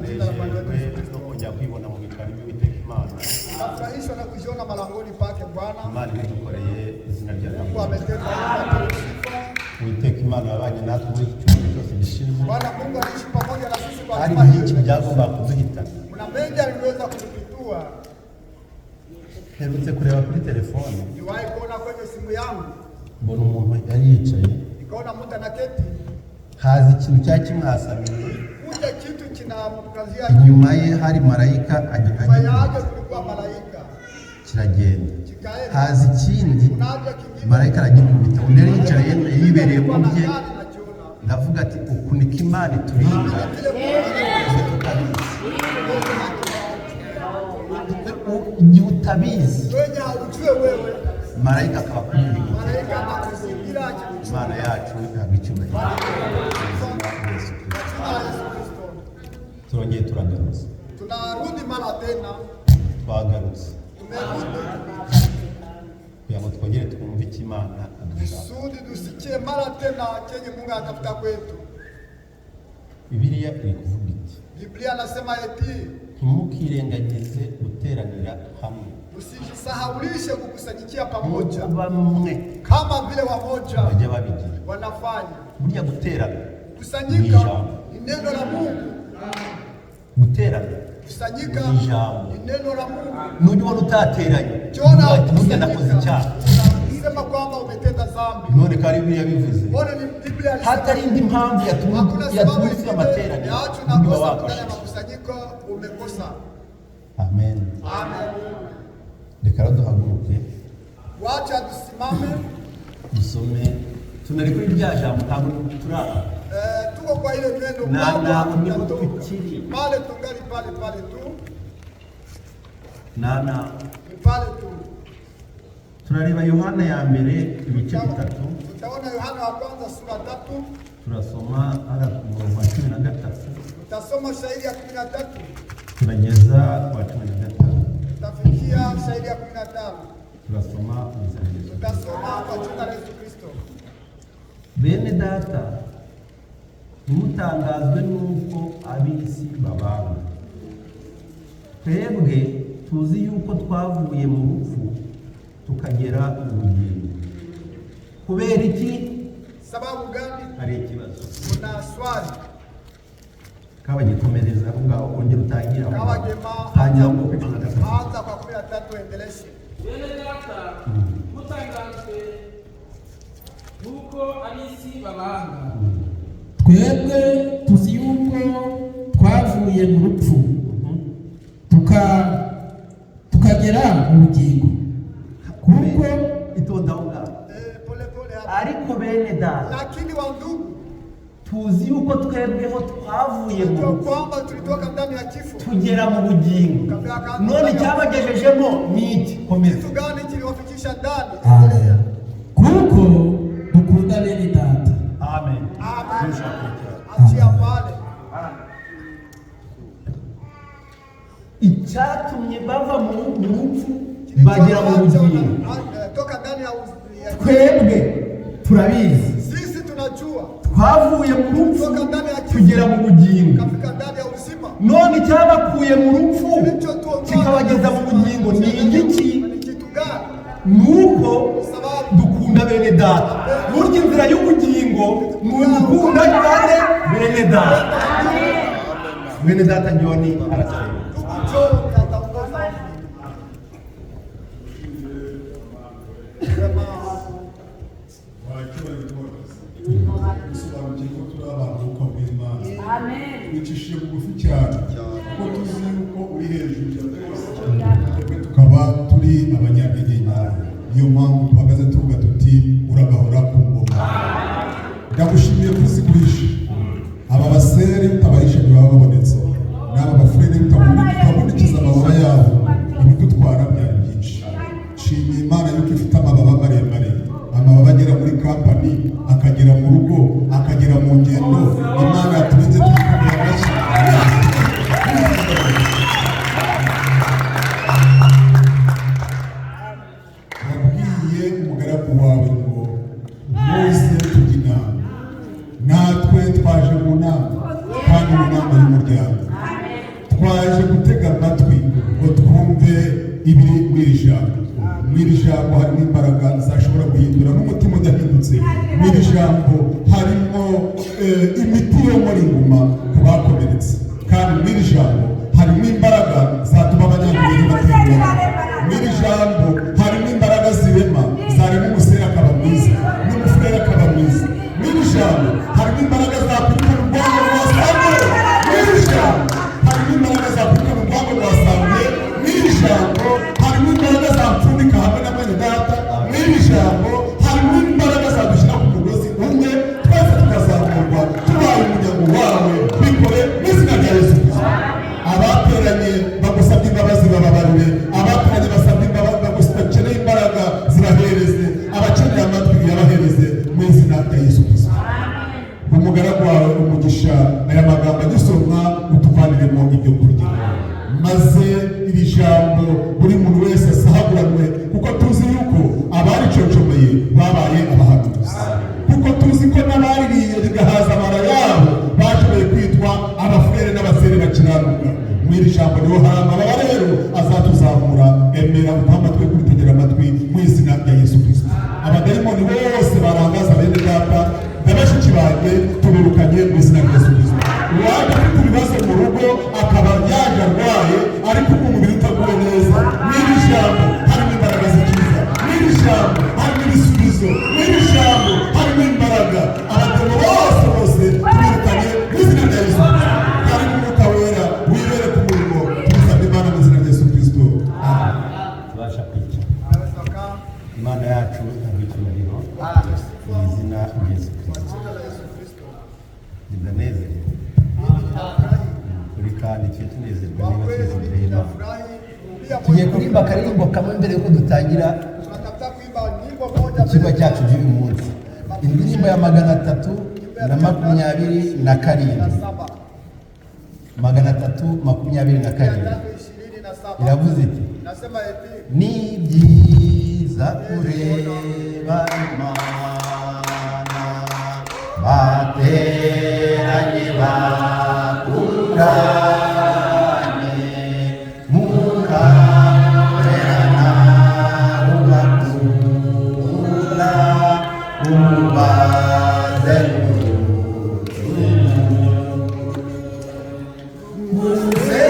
Jina la Bwana wetu Yesu Nejejwe Kristo. No kongera kwibona mu bikari by'Uwiteka Imana. Nafurahishwa na kujiona malangoni pake Bwana. Imana ibidukoreye, izina ryayo. Mungu ametenda yote, sifa. Uwiteka Imana yabanye natwe muri iki cyumweru cyose gishize. Bwana Mungu aliishi pamoja na sisi kwa Hari juma hili. byinshi byagombaga kuduhitana. Kuna mengi aliweza kutupitua. Mperutse kureba kuri telefone, Niliwahi kuona kwenye simu yangu, mbona umuntu yari yicaye, nikaona mtu anaketi, haza ikintu cyari kimwasamiye, kuja kitu kinamkazia. Inyuma ye hari marayika Nyuma yake agikubita, kulikuwa malaika, kiragenda, kikaenda. Haza ikindi, Kunaja kingine, marayika aragikubita. Undi yari yicaye yibereye mu bye. Ndani nakiona. Ndavuga ati uku niko Imana iturinda Vile Mungu twe tutabizi. Igihe utabizi, wenye haujue wewe, marayika akaba akuri inyuma. Malaika anakuzingira akikuchunga. Imana yacu ihabwa icyubahiro mu izina rya Yesu Kristo. Jina la Yesu Kristo. Turongeye turagarutse. Tunarudi mara tena, Twagarutse tumerudi kugira ngo twongere twumve icyo Imana idushaka. Kusudi tusikie mara tena chenye Mungu anatafuta kwetu. Bibiliya iri kuvuga iti: Biblia anasema eti "Ntimukirengagize guteranira hamwe usijisahaulishe kukusanyikia pamoja nk'uko bamwe kama vile wamoja bajya babigira." wanafanya. Burya guterana ni Kusanyika ijambo. Ni neno la Mungu. Guterana Kusanyika ni ijambo. Ni neno la Mungu. Nujya ubona utateranye, Ukiona uvuga ati burya nakoze icyaha. unasema kwamba umetenda dhambi. None ko ari Bibiliya bivuze, Mbona ni Biblia alisema hatari indi mpamvu yatumye hakuna sababu yatumye usiba ingine amateraniro, yacho burya uba nakosa ndani ya wakosheje. Makusanyiko, umekosa. Amen. Amen. Reka rero duhaguruke, Wacha tusimame. Dusome. Tunari kuri rya jambo, ntabwo turara. Eh, tuko kwa ile neno Na- bado na- niho hatujatoka. tukiri. Pale tungali pale pale tu, Nana ni pale tu. Turareba Yohana ya mbere ibice bitatu. Tutaona Yohana wa kwanza sura 3, Turasoma hariya ku murongo wa 13, tutasoma shairi ya 13, turageza ku wa 15. Tutafikia shairi ya 15. Turasoma mu izina rya Yesu. Tutasoma kwa jina la Yesu Kristo. Bene data, ntimutangazwe n'uko ab'isi babanga. Twebwe tuzi yuko twavuye mu rupfu tukagera mu bugingo. Kubera iki? Sababu gani? Hari ikibazo. Kuna swali. Kabagikomereza aho ngaho, ongera utangire aho ngaho. Kawagema Tangira aho ngaho kuri 13. Anza kwa 13, endeleshe. Bene data, mutangazwe nuko ab'isi babanga, twebwe tuzi yuko twavuye mu rupfu tukagera mu bugingo, kuko Itonda aho ngaho. Eh, pole pole hapa. Ariko bene data, Lakini wa ndugu, tuzi yuko twebweho twavuye mu tunajua rupfu kwamba tulitoka ndani ya kifo. tugera mu bugingo. None icyabagejejemo ni iki? Komeza. Kitu gani kiliwafikisha ndani? Amen. Kuko dukunda bene data. Amen. Amen. Ntushake. Achia pale. Icyatumye bava mu rupfu bagera mu bugingo, Toka ndani ya twebwe turabizi, sisi tunajua twavuye mu rupfu toka ndani ya kifo tugera mu bugingo. tukafika ndani ya uzima. None icyabakuye mu rupfu Kilichotuondoa kikabageza mu bugingo ni igiki? Ni kitu gani? Ni uko Sababu dukunda bene data. Burya inzira y'ubugingo ni ugukunda cyane bene data. Bene data John aracyari. Ndugu John ataongoza. Sema, Wacyubahiro rwose, dusobanukiwe ko turi abantu b'ubwoko bw'Imana, twicishije bugufi cyane kuko tuzi yuko uri hejuru ya byose, twebwe tukaba turi abanyantege nke. Niyo mpamvu duhagaze tuvuga tuti uragahora ku ngoma. Ndagushimiye kuzigurisha aba basere, utabahisha ntibaba babonetse, n'aba bafurere utabundikiza amababa yabo, ibidutwara byari byinshi. Nshimiye Imana yuko ifite amababa maremare, amababa agera muri kampani, akagera mu rugo, akagera mu ngendo. Imana yaturinze, tuyikomeye amashyi. Wabwiye umugaragu wawe ngo muze tujye inama, natwe twaje mu nama, kandi mu nama y'umuryango. Mu iri jambo harimo imbaraga zashobora guhindura n'umutima udahindutse. Mu iri jambo harimo imiti yomora inguma ku bakomeretse, kandi mu iri jambo harimo imbaraga zatuma abanyantege baterwa. Mu iri jambo harimo imbaraga zirema, zarema umusore akaba mwiza n'umufurere akaba mwiza. Mu iri jambo harimo imbaraga zakwirukana urwango rwa Samweli. Mu iri jambo harimo imbaraga zakwirukana urwango rwa Samweli. Mu iri jambo harimo imbaraga zapfundika hamwe na mwene data. Mu iri jambo harimo imbaraga zadushyira ku mugozi umwe, twese tukazamurwa tubaye umuryango wawe. Bikore mu izina rya Yesu Kristo. Abateranye bagusabye imbabazi, bababarire. Abateranye basabye imbabazi, bakeneye imbaraga, zibahereze. Abakeneye amatwi, uyabahereze mu izina rya Yesu Kristo. Umugaragu wawe umugisha, aya magambo agisomwa utuvaniremo ibyo kurya, maze iri jambo buri muntu wese asahaguranwe, kuko tuzi yuko abariconcomeye babaye abahanuzi, kuko tuzi ko n'abaririye rigahaza amara yabo bashoboye kwitwa abafurere n'abasere bakiranuka. Mu iri jambo niho hari amababa rero azatuzamura. Emera uduhe amatwi yo kuritegera amatwi mu izina rya Yesu Kristo. Abadayimoni bose barangaza bene data na bashiki banjye, tubirukanye mu izina rya Yesu Kristo. Uwaje afite ibibazo mu rugo, akaba yaje arwaye ariko umubiri utaguwe neza, n'iri jambo harimo imbaraga zikiza, n'iri jambo harimo ibisubizo, n'iri jambo harimo imbaraga. Abagabo bose bose tubirukanye mu izina rya Yesu Kristo. Harimo Umwuka Wera wibere ku murimo. Tubisabye Imana mu izina rya Yesu Kristo, amen. Tubasha kwicara. Naweza kaa. Imana yacu ihabwa icyubahiro mu izina rya Yesu Kwa Kristo. jina la Yesu Kristo. Ndanezerewe Mimi ninafurahi. Kuri kandi tujye tunezerwa Kwa niba kweli tugeze imbere mimi y'Imana. ninafurahi kurudia. Tugiye kuririmba akaririmbo kamwe mbere yuko dutangira Tunatafuta kuimba nyimbo moja ikigo cyacu cy'uyu munsi, indirimbo ya 327. Na saba. 327. 327. Iravuze iti: Nasema hivi: Ni byiza kureba Imana bateranye bakundanye, mukaberana, ubakunda ubaze. Muze.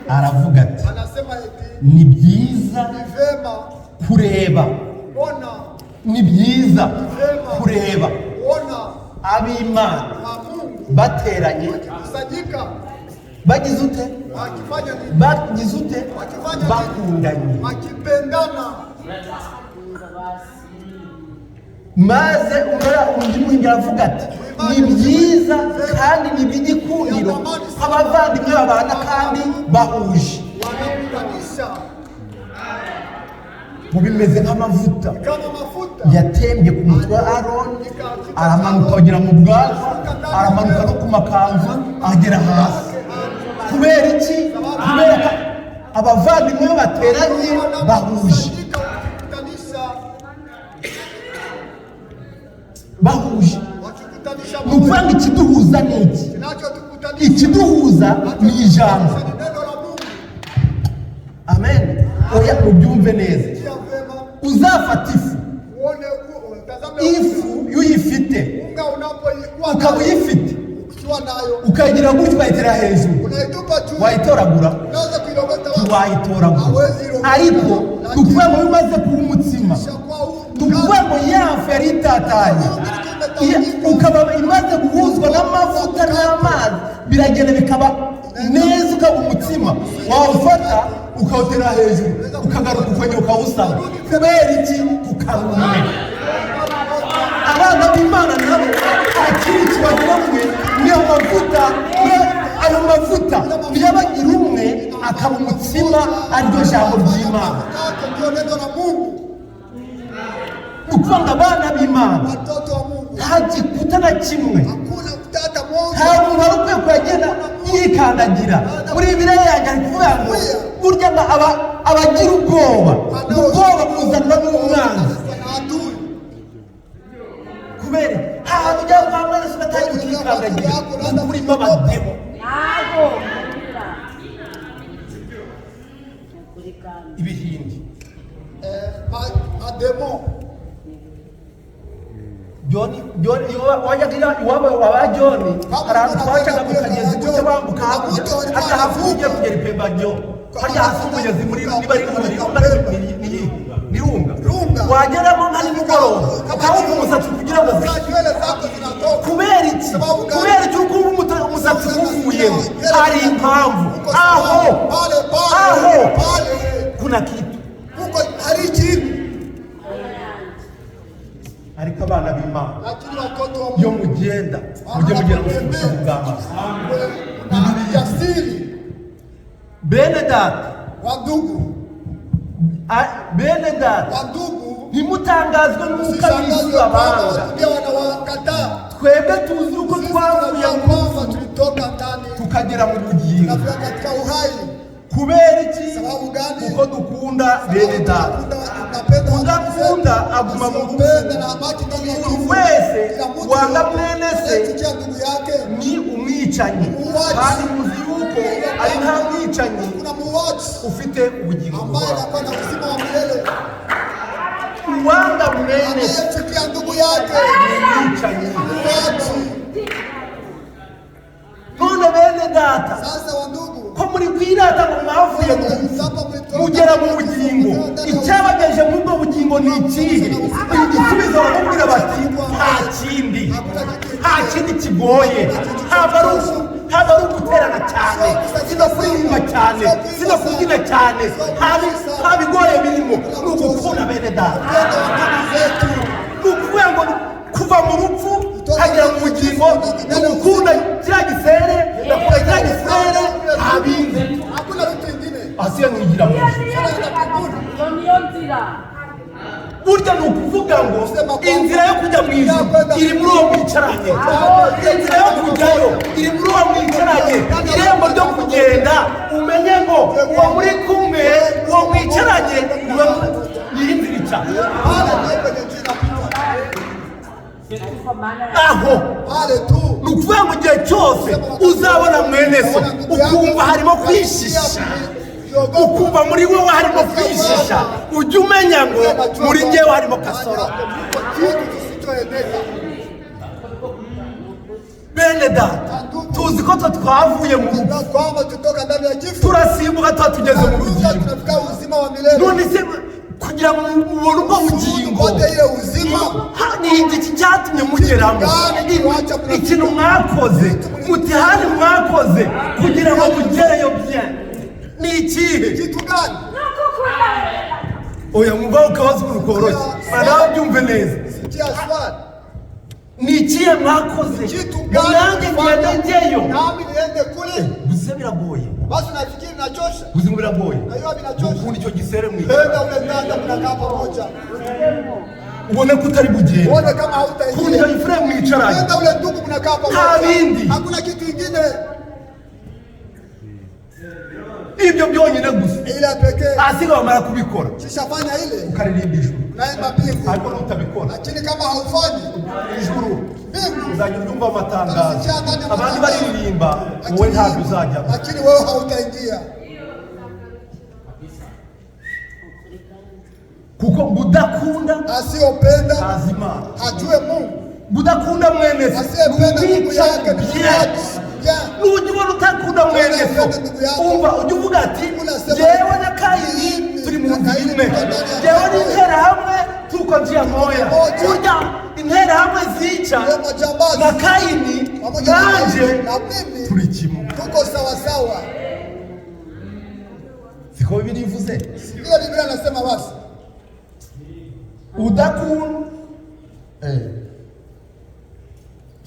Aravuga ati Anasema eti ni byiza ni vema kureba, ona, ni byiza vema kureba ona ab'Imana wa Mungu bateranye, wakikusanyika, bagize ute? Wakifanya nini? Bagize ute? Wakifanya nini? Bakundanye. Wakipendana. Maze umara undi muhimbyi aravuga ati ni byiza kandi ni iby'igikundiro ko abavandimwe babana kandi bahuje. Wanakutanisha Ngo bimeze nk'amavuta kama mafuta yatembye ku mutwe wa Aroni, aramanuka agera mu bwanwa, aramanuka no ku makanzu agera hasi. Kubera iki? Kubera ko abavandimwe bateranye bahuje. Wanakusanyika, wakikutanisha, Bahuje. Wakikutanisha Ni ukuvuga ngo ikiduhuza ni iki? Kinachotukutanisha Ikiduhuza ni ijambo. ni neno la Mungu. Amen. Oya, ubyumve neza. Sikia vema, Uzafata ifu, uone utazame ifu iyo uyifite, unga unapoikuwa ukaba nayo, uyifite, ukiwa nayo ukayigira gutya ukayitera hejuru, unaitupa juu, wayitoragura? Unaweza kuilogota wapi? Ntiwayitoragura. Hawezi ilogota. Ariko ni ukuvuga ngo iyo umaze kuba umutsima, Kishakuwa huu ni ukuvuga ngo ya fu yari itatanye, ukaba imaze guhuzwa n'amavuta n'amazi, biragenda bikaba neza, ukaba umutsima, wawufata ukawutera hejuru, ukagaruka ukongera ukawusana. Kubera iki? Kukarumwe. Abana b'Imana nabo akiri kibagira umwe, niyo mavuta, ayo mavuta niyo abagira umwe, akaba umutsima, ariryo jambo ry'Imana. Yake ndio neno la Mungu. Ni ukuvuga ngo abana b'Imana Watoto wa Mungu, nta gikuta na kimwe, hakuna hata moja nta muntu wari ukwiye kuhagenda yikandagira. Muri Bibiliya yanjye ari kuvuga ngo burya ngo abagira ubwoba, ubwoba buzanwa n'umwanzi. na adui. Kubera ahantu ujya kwa mwana se ugatangira ukikandagira, kuko urimo abademo. Ntago kuri kandi Ibihindi. Mademo. John, John, iyo wajyaga iwabo wa ba John, hari ahantu twacaga mu kagezi gutya bambuka hakurya, harya hafi ugiye kugera i Pemba John, harya hasi umugezi muri niba ari ni ni Runga. Runga. Wageramo nka nimugoroba ukawumva umusatsi kugira ngo Sasa nywele zako zinatoka. Kubera iki? Kubera iki ukumva umusatsi uvuyemo? Hari impamvu. Uko Aho sawa. Pale pale aho pale kuna kitu. Kuko hari ikintu. Ariko abana b'Imana, Lakini watoto wa iyo Mungu mugenda mujye mugera mu bushobozi bw'amaso. na jasiri. Bene data, Wandugu, bene data, wandugu, ntimutangazwe n'uko ab'isi usishangazwe kwamba babanga. watu pia wanawakataa. Twebwe tuzi uko Sisi twavuye tunajua mu kwamba tulitoka ndani tukagera mu bugingo. tunafika katika uhai. Kubera iki? Sababu gani? Kuko dukunda bene data. Tunapenda Udakunda aguma mu rupfu. Asiyopenda na abaki ndani ya Umuntu kifo. wese Kila mtu wanga mwene se anayechukia ndugu yake ni umwicanyi, Muuaji. kandi muzi yuko ari nta mwicanyi kuna muuaji ufite ubugingo ambaye buhoraho. anakuwa na uzima wa milele. Uwanga mwene se Anayechukia ndugu yake ni umwicanyi. muuaji. None bene data, Sasa wandugu, ko muri kwirata ngo mwavuye mu rupfu mugera mu bugingo, icyabagejeje muri ubwo bugingo ni ikihe? Igisubizo baramubwira bati nta kindi, nta kindi kigoye, ntabwo ari uguterana cyane, si no kuririmba cyane, si no kubyina cyane, nta bigoye birimo, ni ugukunda bene data. upendo wa ndugu zetu. Ni ukuvuga ngo kuva mu rupfu ukagera mu bugingo ni ugukunda kiriya gisere, ndakunda kiriya gisere, nta bindi. Hakuna vitu vingine. Asiye mwigira mu ijuru. Iyo niyo nzira. Burya ni ukuvuga ngo inzira yo kujya mu ijuru iri muri uwo mwicaranye, inzira yo kujyayo iri muri uwo mwicaranye, irembo ryo kugenda umenye ngo uwo muri kumwe, uwo mwicaranye, niwe niyo inzira ica. Pale ndio kwenye njia inapita. Ariko mana Aho Pale tu. ni ukuvuga ngo igihe cyose uzabona mwene so ukumva harimo kwishisha, ukumva muri wowe harimo kwishisha, ujye umenya ngo muri njyewe harimo kasoro. Kitu kisichoendeka. Bene data, tuzi ko twe twavuye mu rupfu, Tunajua kwamba tutoka ndani ya kifo, turasimbuka tuba tugeze mu tunaruka, bugingo. tunafika uzima wa milele. None se kugira ngo mubone ubwo bugingo, Tupate ile uzima. Ni igiki cyatumye mugeramo? Ikintu mwakoze mutihani mwakoze kugira ngo mugereyo bien ni ikihe? Kitu gani? Oya, mwumva ukabaza ukuntu koroshye, nawe byumve neza. Sikia swali. Ni ikihe mwakoze Kitu ngo gani nanjye ngende njyeyo? Nami niende kule? Gusa biragoye. Basi nafikiri nachosha. Gusa ngo biragoye Najua vinachosha. gukunda icyo gisere mwiza, Penda ule dada, mnakaa pamoja. Ubone ko utari bugende. Uone kama Kunda icyo hautaingia. gifure mwicaranye. Penda ule ndugu, mnakaa pamoja. Bindi. Hakuna kitu kingine Ibyo byonyine gusa. ila pekee. Ahasiga wamara kubikora, Kishafanya ile, ukaririmba ijuru, naimba mbingu. Ariko nutabikora, Lakini kama haufanyi ijuru mbingu, uzajya uryumva amatangazo abandi baririmba, wowe ntabwo uzajyamo. Lakini wewe hautaingia. Kuko udakunda Asiyopenda ntazi Imana. hajue Mungu. Udakunda mwene se Asiyependa ndugu yake ni umwicanyi. Yeah. Nujya ubona utakunda mwene so, umva ujya uvuga ati: "Jyewe na Kayini turi mu nzira imwe, jyewe n'interahamwe tuko njia moya." Burya interahamwe zica Wewe majambazi na Kayini pamoja na nanjye na mimi turi kimwe. Tuko sawasawa. Siko Bibiliya ivuze? Ndiyo Biblia anasema basi. Udakunda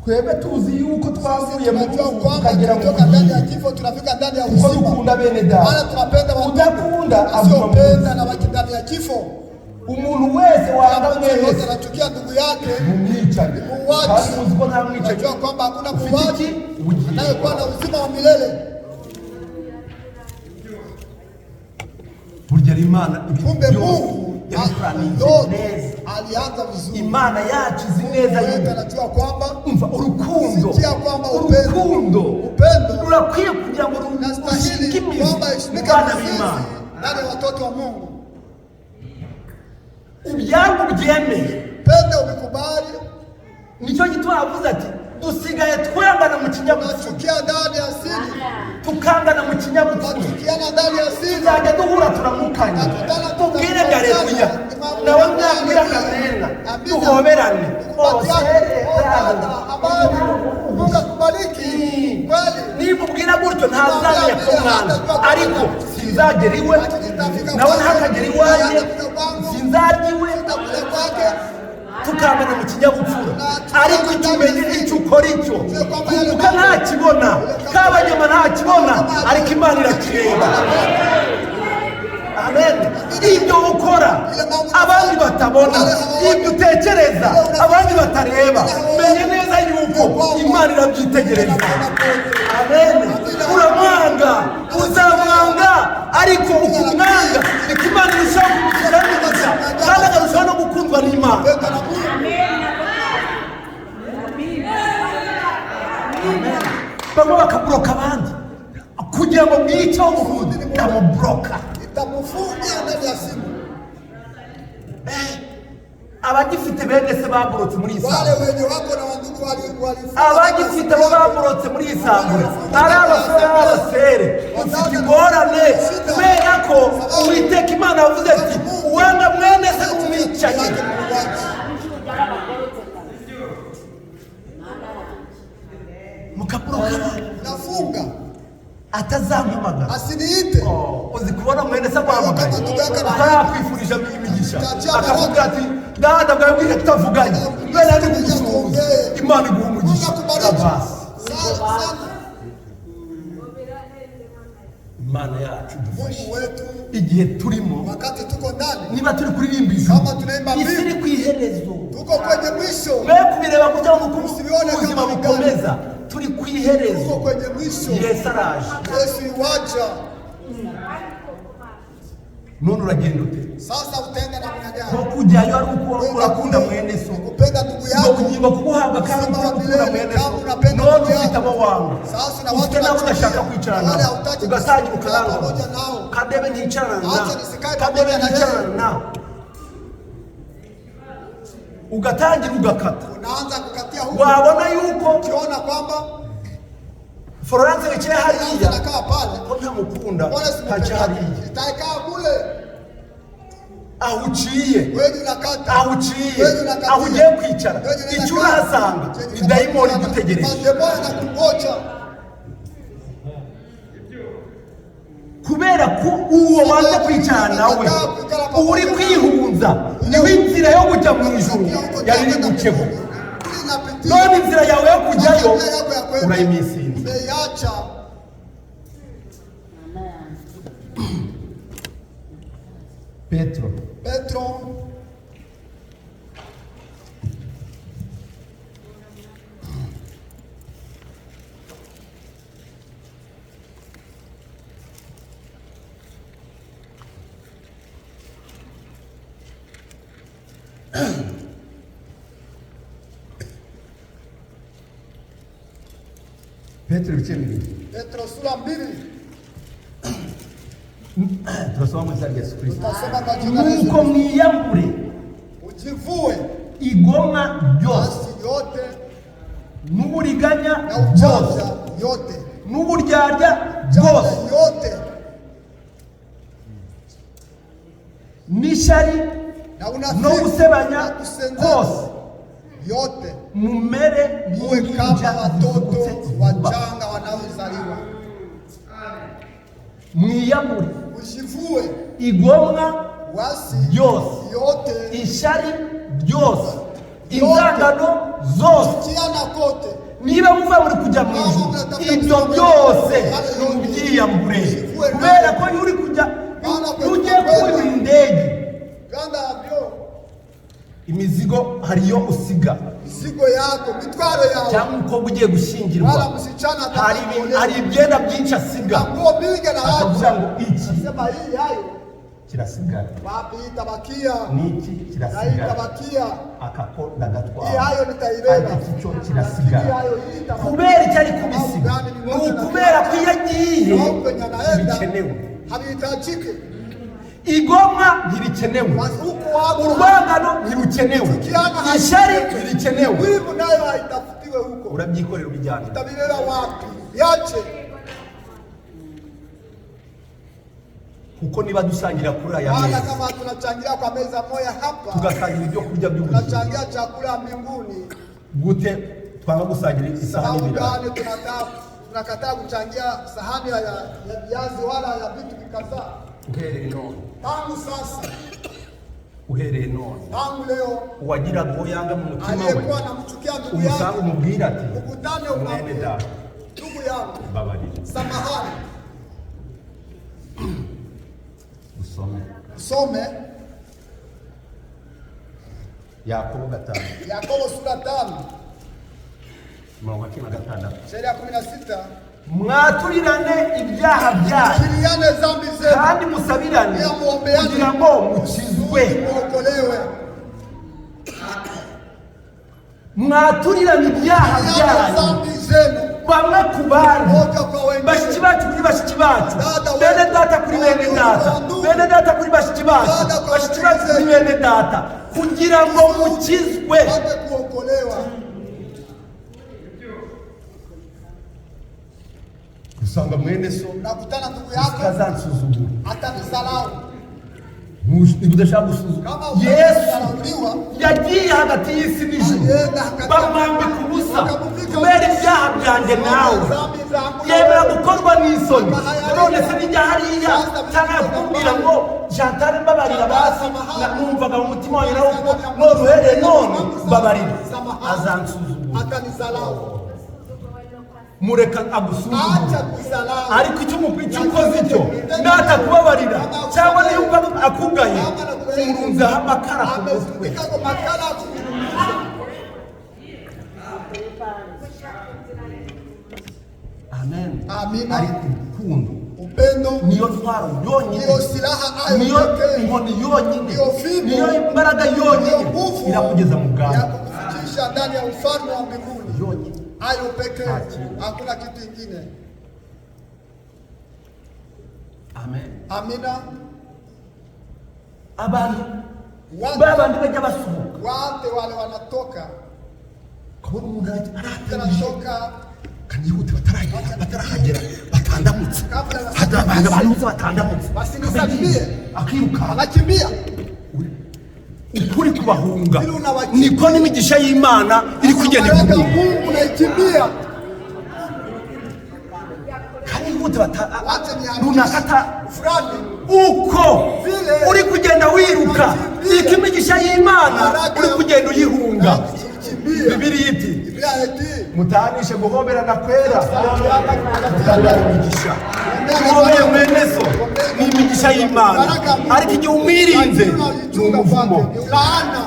twebwe tuzi yuko twavuye mu Tunajua rupfu kwamba tukagera mu tulitoka ndani ya bugingo, kifo tunafika ndani ya kuko uzima. dukunda bene Maana data. tunapenda wa Udakunda aguma mu asiyopenda na baki ndani ya kifo. Umuntu wese wanga Mtu mwene yeyote se anachukia ndugu yake mumwicane, muuaji. kandi muzi ko nta mwicanyi Unajua kwamba hakuna ufite muuaji iki? Ubugingo. anayekuwa na uzima wa milele. Burya rero Imana ibintu Kumbe byose Mungu yabipuraninze yote neza. alianza vizuri. Imana yacu izi neza Wetu yuko anajua kwamba umva urukundo, Sikia kwamba upendo, urukundo upendo rurakwiye kugira ngo rushinge nastahili imizi kwamba mu ishimike bana mizizi b'Imana. ndani ya watoto wa Mungu. Ubyangu byemeye. Pende umekubali, Nicyo gituma yavuze ati dusigaye twangana mu kinyabupfura, tunachukia ndani ya asili, tukangana mu kinyabupfura. tunachukiana ndani ya asili, Tuzajya duhura turamukanye, tubwire ngo aleluya, nawe mwabwira ngo amena, duhoberane. Kukumbatiana, oh dada, habari, Mungu akubariki kweli. Nimubwira gutyo ntazamenya ko mwana, ariko sinzagera iwe, nawe ntakagera iwanjye, sinzarya iwe. Nitakula kwake, Tukangana mu kinyabupfura, ariko icyo umenye, icyo ukora, icyo kunguka ntakibona, kabanyama ntakibona, ariko Imana irakireba. Amen. Ibyo ukora abandi batabona, ibyo utekereza abandi batareba, menye neza yuko Imana irabyitegereza. Amen. Uramwanga, uzamwanga, ariko ukumwanga niko Imana irushaho kumugirira neza, kandi akarushaho no gukundwa n'Imana. penda na Mungu. Bamwe bakaburoka abandi kugira ngo mwiceho burundu, ndamuburoka. Nitamufungia ndani ya simu. Abagifite bene se baborotse muri iyi Wale sangure, wenye wako na wandugu walifunga abagifite abo baborotse muri iyi sangure, ari abasore ari abasere, ufite ingorane, kubera ko Uwiteka Imana yavuze ati: "Uwanga mwene se umwicanyi." yake muuaji. Mukaburoka abandi Nafunga atazampamagara. asiniite. Oh, uzi kubona mwene se aguhamagaye atarakwifurije imigisha, akavuga ati: "Dada, bwawe bwije tutavuganye, bene ari kugusuhuza, Imana iguha Mungu umugisha." akubariki Abasi. sana sana. Imana yacu idufashe. Mungu wetu, Igihe turimo, wakati tuko ndani, niba turi kuririmba ijuru, kama tunaimba isi iri mbingu, ku iherezo. tuko kwenye mwisho, Mwe kubireba kugira ngo uko Usibione ubuzima kama bukomeza, turi ku iherezo. Tuko kwenye mwisho. Yesu araje. Yesu iwaja. None uragenda ute? Sasa utaenda namna Ko gani? kujyayo ari uko urakunda mwene so, Kupenda ndugu ngo yako kugingo kuguhabwa kandi Uzima wa ukunda milele, mwene kama so. unapenda None ndugu yako. ufite abo wanga, Sasa na watu ufite nabo unachukia, udashaka kwicarana wale nabo, hautaki ugasangira kukaa ukarangana, pamoja nao. kadebe nticarana Acha na nisikae kadebe pamoja na nticarana yeye. na Ugatangira ugakata. Unaanza kukatia huko. Wabona yuko Ukiona kwamba Florence wicaye Florence hariya, anakaa pale, ko ntamukunda, wala ntaca simpendake, hariya. itakaa kule. Aho uciye, Wewe unakata, aho uciye, wewe unakatia, aho ugiye kwicara, wewe unaenda icyo kaa. urahasanga Chenye ni dayimoni unakata, igutegereje. mademoni anakungoja. Kubera ko uwo wanze kwicara nawe uba uri kwihunza, niwe inzira yo kujya mu ijuru yari iri guceho. None inzira yawe yo kujyayo urayimisinze. Umeiacha. Petero. Petro. Petero ibice 2. Petro sura 2. Turasoma mu izina rya Yesu Kristo. Tutasoma kwa jina la Yesu. Nuko mwiyambure Ujivue igomwa ryose, asi yote n'uburiganya na bwose, ujanja yote, n'uburyarya janja bwose, yote n'ishyari na no unafiki gusebanya na kusengenya kose, yote, mumere muwe nk'impinja kama watoto zivutse vuba. wachanga wanaozaliwa. Mwiyambure Ujivue igomwa wasi ryose, yote, ishyari ryose, inzangano zose. kiana kote. Niba muva muri kujya mu ijuru, ibyo byose nimubyiyambure, kubera ko iyo uri kujya, iyo ugiye kurira indege, Ganda vyo imizigo hariyo usiga, mizigo yako, mitwaro yao, cyangwa umukobwa ugiye gushyingirwa, wala msichana hari ibyenda byinshi asiga, na nguo mingi na akavuga acha ngo iki sema hii hayo kirasigara, wapi, itabakia n'iki na hii kirasigara, itabakia, akako hii ndagatwara, hayo ariko nitaibeba, iki cyo hii kirasigara. hayo hii itabakia. Kubera icyo ari kubisiga ni ukubera ko iyo agiye Na kwenye anaenda bikenewe. havihitajiki. Igomwa ntirikenewe, Huku wako urwangano ntirukenewe, Kiana ishyari ntirikenewe. wivu nayo haitafutiwe huko, Urabyikorera ubijyana. utabibeba wapi? Yache. Kuko niba dusangira kuri aya Maana meza, kama tunachangia kwa meza moja hapa, tugasangira ibyo kurya by'ubugingo, tunachangia chakula mbinguni, gute twanga gusangira isahani sababu y'ibirayi? gani tunakataa kuchangia sahani ya viazi wala ya vitu vikadhaa? Uhereye none, Tangu sasa, uhereye none, tangu leo, uwagiraga uwo yanga mu mutima we, aliyekuwa anamchukia ndugu umusange yake umubwire ati ukutane, mwene umwambie data, ndugu yangu, mbabarira. samahani. Usome. Usome. Yakobo 5. Yakobo sura 5 Umurongo wa 16. shairi ya 16. Mwaturirane ibyaha byanyu, Kiriane zambi zenu kandi musabirane pia muombeane kugira ngo mukizwe. muokolewe. Mwaturirane ibyaha Kiriane byanyu zambi zenu bamwe ku bandi, moja kwa wengine, bashiki bacu kuri bashiki bacu, Dada wetu, bene data kuri bene data, ndugu, bene data kuri bashiki bacu, dada kwa bashiki bacu kuri bene data, kugira ngo mukizwe. pate kuokolewa. Usanga mwene so Nakutana ndugu yako utazansuzugura, atanisalau. Niba udashaka gusuzugura, Kama Yesu utadharauliwa, yagiye hagati y'isi n'ijuru, alienda hagati bamwambika ubusa wakamuvika kubera ibyaha byanjye nawe, zambi zangu yemera gukorwa n'isoni. None se nijya hariya cyangwa yakubwira ngo Chantal mbabarira, basi numvaga mu mutima wanjye nawe ko none uhereye none mbabarira, azansuzugura. atanisalau. Mureka agusuzugura, Acha kusalau. ariko icyo icyo ukoze icyo natakubabarira cyangwa niba akugaye, urunzeho amakara ku mutwe. Amezundika kwa makala ya kujiunguza. Amen. Amina. Ariko urukundo Upendo niyo ntwaro yonyine, ndiyo silaha ayo niyo pekee, inkoni yonyine, ndiyo fimbo, niyo imbaraga yonyine ndiyo nguvu irakugeza mu ya bwami kukufikisha ndani ya ufalme wa mbinguni. yonyine. Ayo pekee, Hakika. hakuna kitu ingine. Amen. Amina. Abantu Watu ba bandi bajya basuhuka, Wote wale wanatoka Ukabona umuntu arahatije, anatoka kanihute bataragera, batarahagera, batandamutse. Hada abantu bose batandamutse. Basinisalimie. Akiruka. Anakimbia. Ukuri kubahunga niko n'imigisha y'Imana iri kugenda Baraka ikuhunga. Mungu naikimbia. Kanihute Wacha niharakishe. runaka ta Fulani uko uri kugenda wiruka niko imigisha y'Imana uri kugenda uyihunga. Kimbia. Bibiliya iti Biblia eti mutanishe guhoberana kwera mutangana imigisha. Guhobera mwene so ni imigisha y'Imana, ariko igihe umwirinze ni umuvumo. Laana.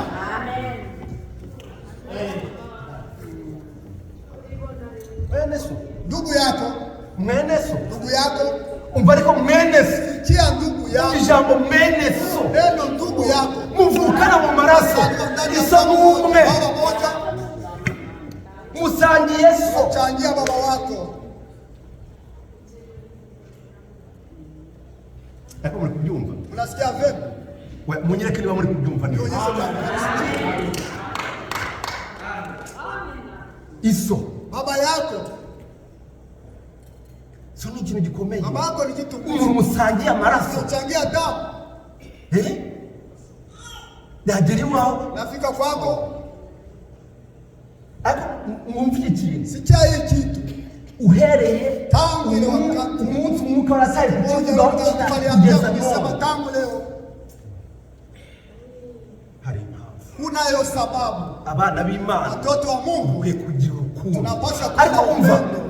Mwene so, Ndugu yako, mwene so, ndugu yako, umva ariko mwene so, sikia ndugu yako. ijambo mwene so Neno ndugu yako. muvukana mu maraso, Ndani ya iso n'umwe, baba moja, musangiye so. changia baba wako. Ariko muri kubyumva? Unasikia vema? We, munyereke niba muri kubyumva neza. Nionyeshe kama unasikia. Iso Baba yako, so ni ikintu gikomeye. baba yako ni kitu Umuntu ngumu. musangiye amaraso, Changia damu. eh? Yagera iwawe, Nafika kwako, ariko mwumve iki kintu. sikia hii kitu. Uhereye Tangu ile wakati. umunsi umwuka warasaye Moja kukivugaho Roho aliambia kugeza kusema none, tangu leo hari impamvu. kunayo sababu. Abana b'Imana Watoto wa Mungu mukwiye kugira urukundo, tunapaswa kuwa ariko na umva, upendo.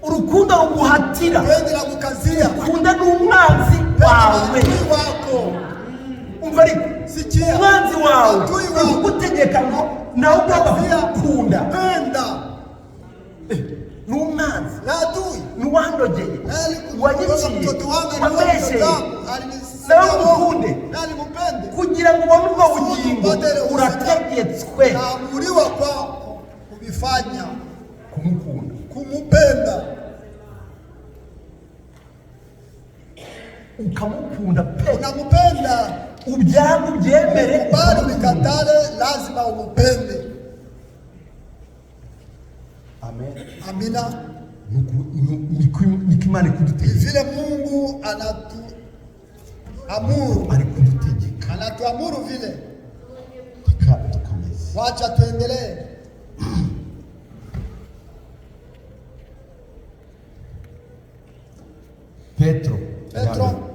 urukundo ruguhatira Upendo na kukazia ukunda n'umwanzi wawe. adui wako. Umva ariko, Sikia. umwanzi wawe Adui wawe. ugutegeka ngo nawe ugomba kumukunda. Penda N'umwanzi, na adui. n'uwandogeye, Alikuwa wanyiciye, mtoto wangu, alikuwa mtoto wambesheye, wangu, nawe alinisaidia umukunde. na alimupende. Kugira ngo ubone ubwo bugingo urategetswe Naamuriwa kwako kuvifanya, kumukunda. kumupenda, Ukamukunda pe, unamupenda ubyange ubyemere, bado nikatale, lazima umupende. Amen. Amina. Niko Imana Ni ikudutegeka. vile Mungu anatuamuru, Ari kudutegeka. anatuamuru vile. Reka dukomeze. Wacha tuendelee. Petro. Petro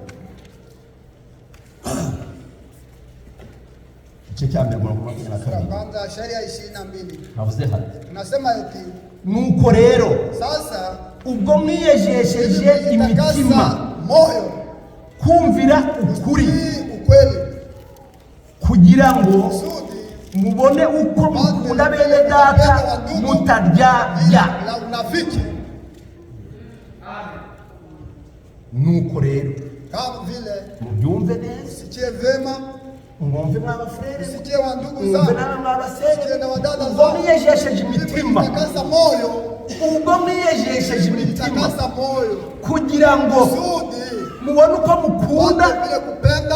Igice cya mbere umurongo wa 22. kwanza shairi ya 22 Havuze hati nasema eti Nuko rero sasa ubwo mwiyejesheje mlijitakasa imitima moyo kumvira ukuri, hii ukweli kugira ngo kusudi mubone uko mukunda bene data mutaryarya. la unafiki Nuko rero kama vile mubyumve neza, sikie vema, mwumve mw'abafurere, sikie wa ndugu mwumve zangu, namwe mw'abasere, sikie na wadada ubwo zangu. mwiyejesheje imitima, Mlijitakasa moyo, ubwo mwiyejesheje imitima mlijitakasa moyo kugira ngo kusudi mubone uko mukunda, wote vile kupenda,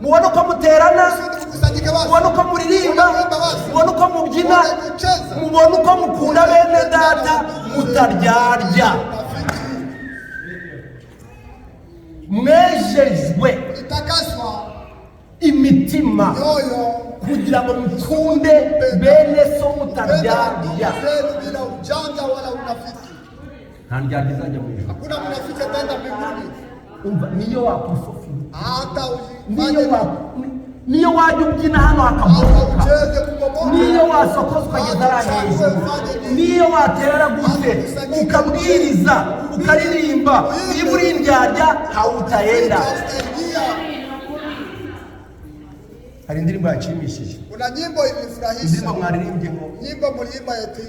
mubone uko muterana, kusudi mkusanyike basi, mubone uko muririmba, mubone uko mubyina, mubone kucheza, mubone uko mukunda bene data mutaryarya. unafiki Mwejejwe mlitakaswa imitima mioyo kugira ngo mukunde bene so kupenda mutaryarya. ndugu zenu bila ujanja wala unafiki. Nta ndyarya izajya mu ijuru. Hakuna mnafiki ataenda mbinguni, Umva, niyo wakwifofira, hata niyo ujifanye, wa niyo wajya ubyina hano hata hakabomoka, ucheze kubomoka, niyo wasokozwa ukageza hariya hejuru, niyo waterera gute, ukabwiriza, ukaririmba, niba uri indyarya ntawe utahenda. utaingia. Hari indirimbo yashimishije, Kuna nyimbo ilinifurahisha, indirimbo mwaririmbye ngo nyimbo mliimba eti,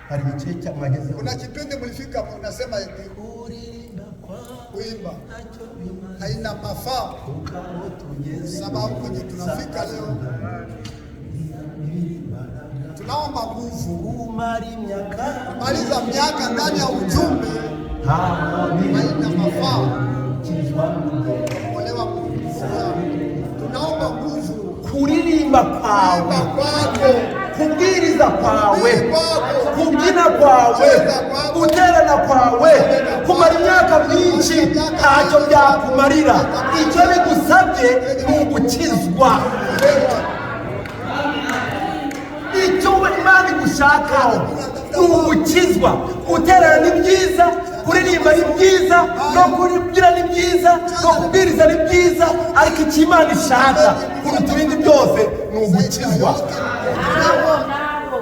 hari igice cya mwagezeho, kuna kipindi mlifika mnasema eti kuririmba kwawe kuimba ntacyo bimaze, haina mafao, kuko aho tugeze sababu kwenye tunafika leo tunaomba nguvu kumara imyaka maliza miaka ndani ya ujumbe haina mafao. Kuolewa, tunaomba nguvu kuririmba. Kuririmba kwawe, Kuimba kwako, kubwiriza kwawe, Kuhubiri kwako, kubyina kwawe, Kucheza kwako, guterana kwawe, kumara imyaka myinshi ntacyo byakumarira. Icyo bigusabye ni ugukizwa. Icyo Imana igushakaho ni ugukizwa. Guterana ni byiza, kuririmba ni byiza, no kubyina ni byiza, no kubwiriza ni byiza, ariko icyo Imana ishaka kuruta ibindi byose ni ugukizwa. Nabo, nabo.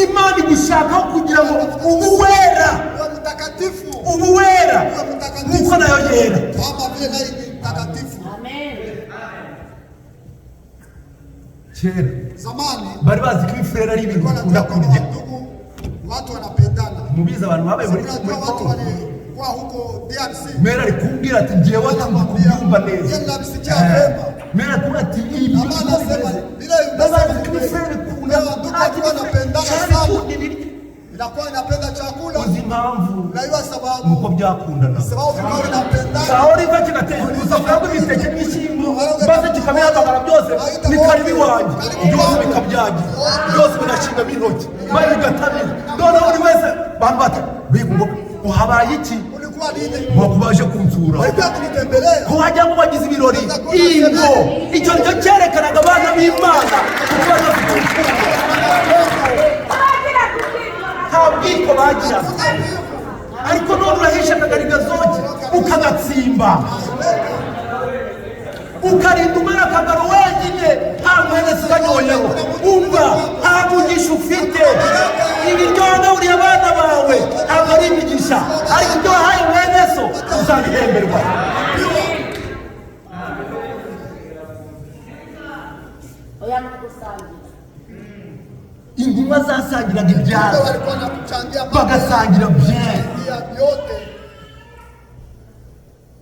Imana igushakaho kugira ngo ube uwera, uwe mtakatifu, ube uwera uwe mtakatifu nk'uko nayo yera. kama vile naye ni mtakatifu. Amen. Kera Zamani bari bazi ko ibifurere ari ibintu walikuwa bikunda wanajua kwamba kurya. ndugu watu wanapendana. Mubizi abantu babaye muri Unajua muri watu Kongo. walikuwa huko DRC. Mera ari kumbwira ati njyewe ndi kubyumva neza. Yeye nabisikia Eh, vema. Mera ari kumbwira ati ibi Na maana anasema vile bari bazi ko unasema ibifurere bikunda Leo ndugu watu wanapendana cyane sana. ikunda ibiryo. Inakuwa inapenda chakula. Uzi impamvu? Unajua Nuko sababu? byakundana. Sababu vilikuwa vinapendana. Saho riva kigatera ubusafuriya bw'ibiteke n'ibishyimbo, maze kikabihamagara byose ni karibu iwanjye, byose bikabyagira, byose bigashingamo intoki, maze bigatamira. Noneho buri wese bantu bati mbega ngo uhabaye iki? Ulikuwa nini? Ngo baje kunsura, Walikuwa kunitembelea. ko wagira ngo bagize ibirori. Ingo icyo nicyo cyerekanaga abana b'Imana kuko bari bafite urukundo, Bagira kubwirwa. nta bwiko bagiraga. Ariko none urahisha akagari gazoki ukagatsimba, ukarinda umara akagaro wenyine, nta mwene ukanyoyeho. Umva, nta mugisha ufite. Ibiryo wagaburiye abana bawe ntabwo ari imigisha, ariko ibyo wahaye mwene so uzabihemberwa. Oya, ni ugusangira. Intumwa zasangiraga ibyabo, Walikuwa wanakuchangia bagasangira bien, yote.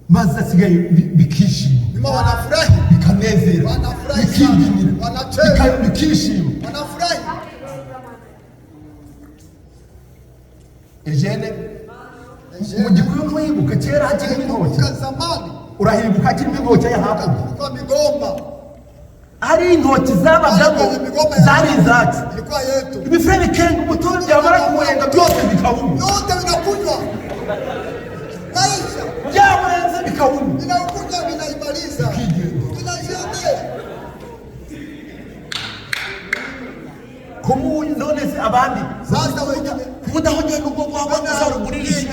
maze asigaye bikishima, Nyuma wanafurahi, bikanezera, Wanafurahi sana. bikibyinira, Wanacheza. bikishima. Wanafurahi. Eugene, mu Gikuyu ntuhibuke kera hakirimo intoki? Kumbuka zamani Urahibuka hakirimo intoki aya hakurya? kulikuwa migomba, Ari intoki zabagamo zari izacu. Ilikuwa yetu. Ibifure bikenga umutobe, byamara kuwenga byose bikawunywa. Yote vinakunywa. Maisha Byawenze bikawunywa. vinakunywa vinaimaliza. Vikigenda. Vinajiendea. Kumuyu none se abandi Sasa wengine kudahogenda ubwo wabona uzarugurira.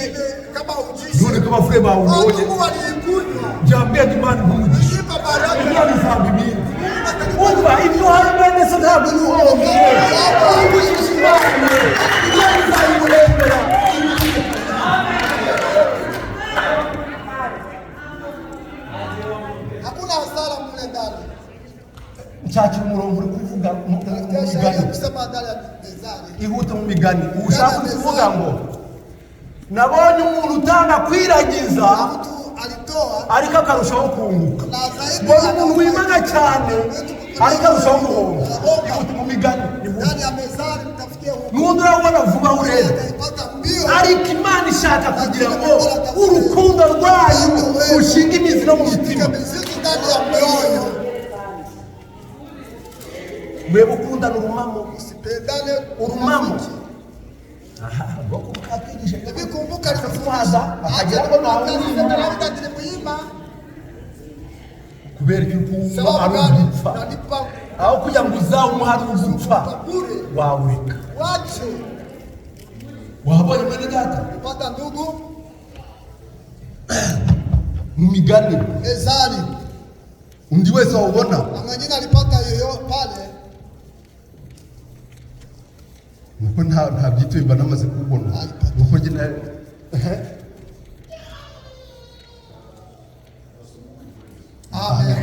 kama ujishi. None ko abafure bawunyoye, Watu waliikunywa. byambwiye Imana nk'umugisha, Nilipa baraka. Imana izamba ibindi. Umva, ibyo uhaye mwene so ntabwo uri uhombye, ugujije Imana, Imana izayiguhembera. Hakuna hasara mle ndani. Nshakira umurongo uri kuvuga mu Tafutia shairi ya migani. kusema ndani ya mezani. Ihute mu migani. Ushaka kuvuga ngo nabonye umuntu utanga kwiragiza, Mtu alitoa ariko akarushaho kunguka, na zaidi mbona umuntu wimana cyane ariko arushaho guhomba. Ihute mu migani, ihute. ndani ya mezani, mtafutie huko. N'undi urabona vuba urebe. Ataipata mbio. Ariko Imana ishaka kugira ngo urukundo rwayo rushinge imizi no mu mitima. Shika mizizi ndani ya mioyo. Mwebwe ukundana urumamo, Usipendane urumamo. urafiki. Aha, bwoko bukatwigisha Hivi kumbuka kuhaza bakagira ngo nawe labda nilimuima kubera ko ukumva sababu ari gani? ugupfa, Unanipa aho kugira ngo uzawumuhe ari ugupfa, bure, wawureka. wache. Wabonye mwene data? Pata ndugu Mu migani, mezani, undi wese wawubona na mwingine alipata yoyo pale. Nuko nta byito biba namaze kuwubona, nuko njye ehe. Amen.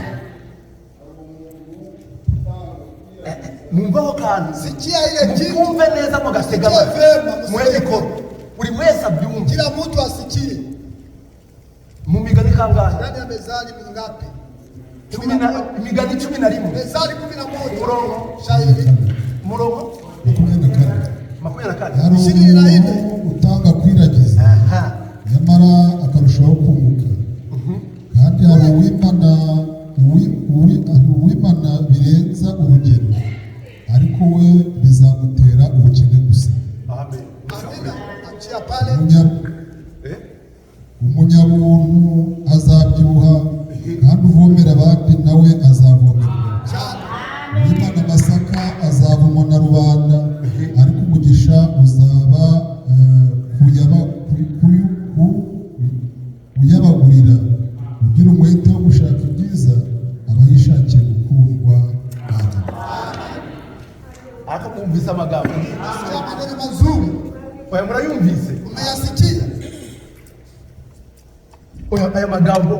Mwumve aho kantu. Sikia ile kitu, Mukumve neza mugatega Sikia amatwi. vema, musikie. Muhe mikoro buri wese abyumve. Kila mtu asikie. Mu migani kangahe? Ndani ya mezani mingapi? Imigani 11. Mezani 11. Umurongo. Shairi Umurongo 24. 24. Hari 24. umuntu utanga kwiragiza, Aha. nyamara akarushaho kunguka, kandi hari uwimana uwimana birenze. Tunarudia pale. Umunyabuntu azabyibuha, kandi uvomera abandi nawe azavomerwa. Cyane. Uwimana amasaka azavumwa na rubanda, ariko umugisha uzaba kuyabagurira. Ugira umwete wo gushaka ibyiza aba yishakiye gukundwa. Amen. Ariko mwumvise amagambo? Nasikia maneno mazuri. Oya, murayumvise? Umeyasikia? Oya, aya magambo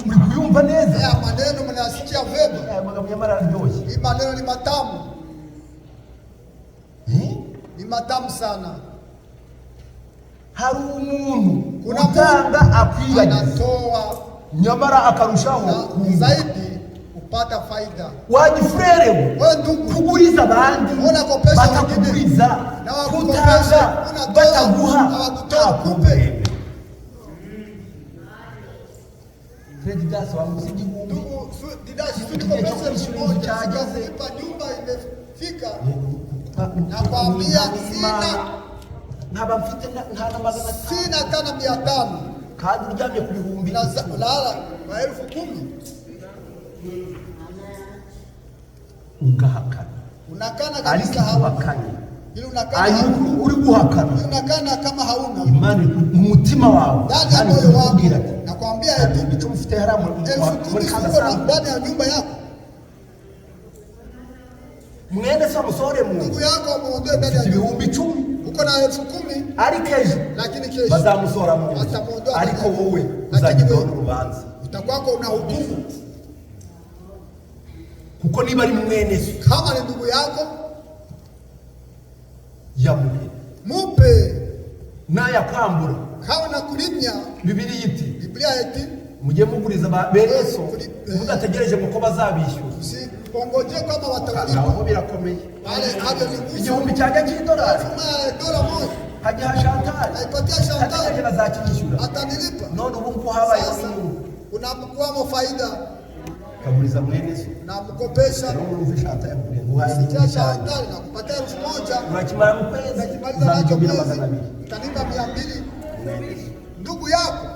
muri kuyumva neza? Haya maneno mnayasikia vema? Aya magambo nyamara araryoshye. Hii maneno ni matamu. Eh? Ni matamu sana. Hari umuntu Kuna utanga akwibagiza, anatoa nyamara akarushaho na kunguka. zaidi kupata faida. Wa gifurere we, Wewe ndugu, kuguriza abandi Unakopesha batakuguriza, na wakukopesha, kutanga unatoa, bataguha, hawakutoa, nta kupe. problème. Perezida wanguze 1000. Ndugu, didashi Igihe cyo kwishyura inzu cyageze. kulipa nyumba imefika, Nakwambia sina. Nkaba mfite nta na 500. Sina hata na 500. Kandi uryamye ku bihumbi Unaza- Ulala kwa 10,000. Ugahakana. Unakana Ariko kabisa hauna. uhakanye, Ili unakana ariko hauna. uri guhakana, Ili unakana kama hauna. Imana iri mu mutima wawe, Ndani ya Imana iri moyo wako kukubwira ati nakwambia nta eti 10,000 ufite hariya elfu muri kumi ka ziko gasanduku. ndani ya nyumba yako. Mwene se amusohore mu Ndugu nzu. yako amuondoe ndani ya Ufite nyumba. 10,000, Uko na 10,000, ariko ejo lakini kesho bazamusohora mu nzu, Atamuondoa. ariko wowe Lakini uzagirwaho wewe- n'urubanza, utakwako una hukumu. Kuko niba ari mwene so, Kama ni ndugu yako, yamuhe. Mupe. Nayakwambura, Kama nakulimya, Bibiliya iti Biblia eti mujye muguriza bene so Kuri- mudategereje ngo ko bazabishyura. usingoje kama watalipa. Naho birakomeye. Pale hapo ni ngumu. 1000 cyajya cy'idolari Tuma dola 1 hajya Shantari, naipatia Chantal, ategereje bazakinyishyura. Atanilipa. None ubu ngubu habayeho Sasa inyungu. unakuwamo faida, Kaguriza mwene so, namkopesha. rero urumva Shantari yakubwiye ngo uhaye Sikia 1000 cyanjye, Chantal, nakupatia 1000, urakimara mu kwezi, nakimaliza nacho uzabigabira mwezi, 200. utanipa 200. Ndugu yako.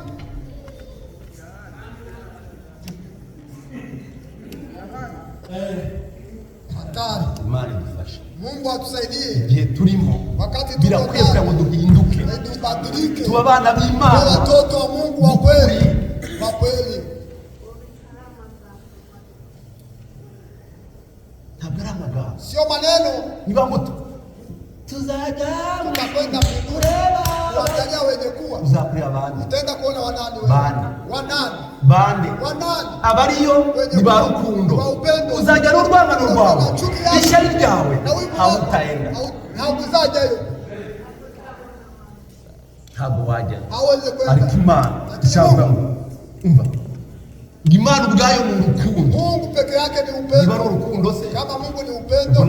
Hatari. Imana idufashe. Mungu atusaidie. Igihe turimo Wakati tuko birakwiye kugira ngo ndani, duhinduke, tubadilike, tuba abana tuwe b'Imana. watoto wa Mungu wa kweli, wa kweli. Ntabwo ari amagambo. Sio maneno. Niba ngo tuzajya Tutakwenda mbinguni kuangalia wenye kuwa, uzakureba abandi. utaenda kuona wanani wewe? Bane. Wanani? Bande? Wanani? Abariyo ni ba rukundo. Wa upendo. Uzajya n'urwangano rwawe, Na chuki yako. ishyari ryawe, Na wivu ntawe wako. utaenda. Haukuzajyayo. Ntabwo wajyayo. Hawezi kwenda. Ariko Imana Lakini ishavuga Mungu, ngo umva, Imana ubwayo ni urukundo. Mungu peke yake ni Niba ari upendo. urukundo se, Kama Mungu ni ubwo upendo,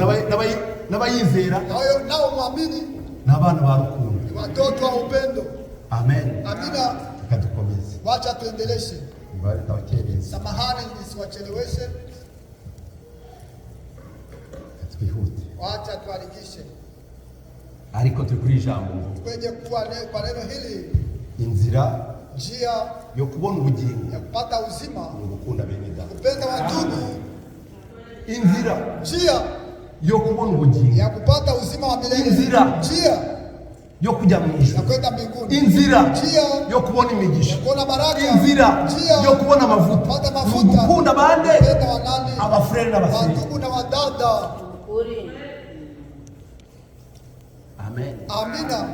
n'abayizera nao mwamini ni abana ba rukundo. Ni watoto wa upendo. Amen. Amina. Reka dukomeze. Wacha tuendeleshe. Imibare itabakereza. Samahani nisiwacheleweshe, Reka twihute. Wacha tuharikishe. Ariko turi kuri ijambo ngo Kwenye kuwa kwa neno hili, inzira njia yo kubona ubugingo ya kupata uzima, ni ugukunda bene data. Kupenda wandugu. Inzira Njia yo kubona ubugingo, ya kupata uzima wa milele, Inzira. Njia yo kujya mu ya ijuru, kwenda mbinguni, inzira njia yo kubona imigisha, ya kuona baraka, inzira njia yo kubona amavuta kupata ni mafuta, ugukunda bande? Kupenda wanani? Abafurere n'abasirimu. Wandugu na wadada. Ukuri. Amen. Amina.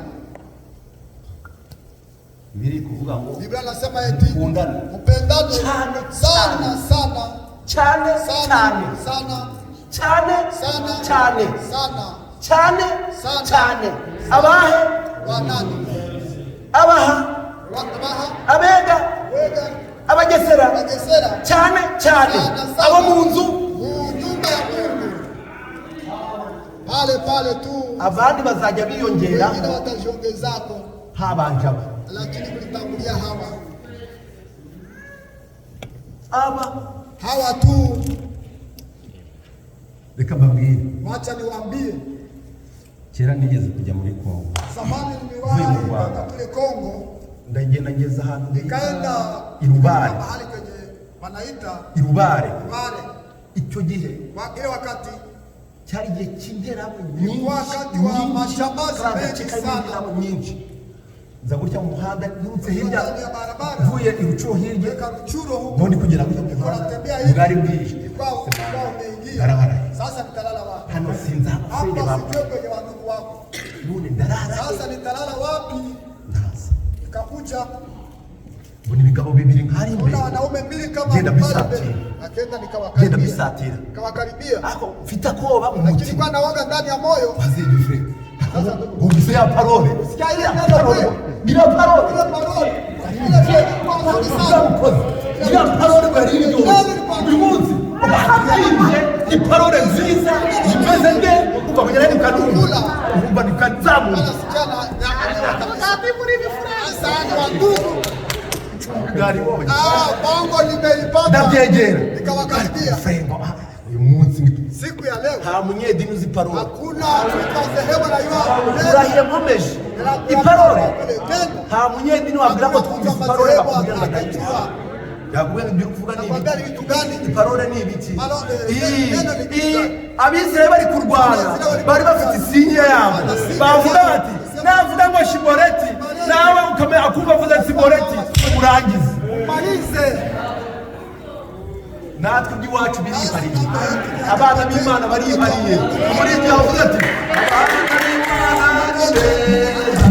Biri kuvuga ngo Biblia nasema eti mukundane mpendane Cyane, sana sana cyane sana cyane sana cyane sana cyane sana cyane Sana. cyane. Abahe? Wanani? Abaha, Wabaha, Abega, Wega, Abagesera, Bagesera, cyane cyane. Sana, sana. Abo mu nzu. Mu nyumba ya Mungu pale pale tu, Abandi bazajya biyongera, wengine watajiongezako, habanje aba. Lakini kulitangulia hawa. Aba. Hawa tu. Reka mbabwire. Wacha niwaambie. Kera nigeze kujya muri Kongo. Zamani Mvuye mu niliwahi Rwanda. kwenda kule Kongo, Ndagenda ngeze ahantu bita nikaenda Irubare. mahali kwenye wanaita Irubare. Rubare. Icyo gihe Kwa ile wakati cyari igihe cy'interahamwe Ilikuwa nyinshi wakati wa nyinshi, majambazi kariya gace mengi karimo sana. interahamwe nyinshi. Nza gutya mu muhanda nturutse hirya, Ndani ya barabara. mvuye i Rucuro hirya, Weka Ruchuro huko none kugera gutya mu nilikuwa muhanda natembea hivi, bwari bwije. Nilikuwa umeingia. Ndaraharaye. Sasa nitalala wapi? Hano sinzi aho abasore Hapa baba. sijui kwenye wandugu wako. None ndarara. Sasa nitalala wapi? Ndaza Nikakuja mbona ibigabo bibiri nkari imbere. kuna wanaume mbili kama Genda pale bisatira. mbele. Akaenda Genda nikawakaribia, bisatira. nikawakaribia, Ariko mfite akoba mu lakini mutima. kwa naoga ndani ya moyo. Bazijufre Sasa ndugu, wumvise ya parole. Sikia ile neno parole, kwe. iriya parole, Ile parole ile kweli ilikuwa nzuri sana. uramukoze iriya parole ngo yari iryoshye. Uyu munsi baririmbye ni parole nziza imeze nde umva kugera ni kanumva umva ni kazamuye. Wala sikia na kabisa. Sasa ni wandugu. Bwari bobonye. Ah, bongo nimeipata. Ndabyegera. Nikawakaribia. Frengo, ah, uyu munsi Siku ya leo nta munyedini uzi parole. Hakuna madhehebu na Urahiye nkomeje iparole. Nta munyedini wabwira ngo twumvise iparole bakubwira ngo ndayizi. Yakubwira ngo ibyo uri kuvuga ni Nakwambia ni ibiki? vitu gani? Iparole ni ibiki? Parole, neno ni kitu gani? Abisirayeli bari kurwana bari bafite isinye yabo, bavuga bati navuga ngo shiboreti, nawe ukamenya akumva avuze siboreti, urangize. Malize. Natwe iby'iwacu birihariye, abana b'Imana barihariye. Muri ibyo yavuze ati abana b'Imana ni beza.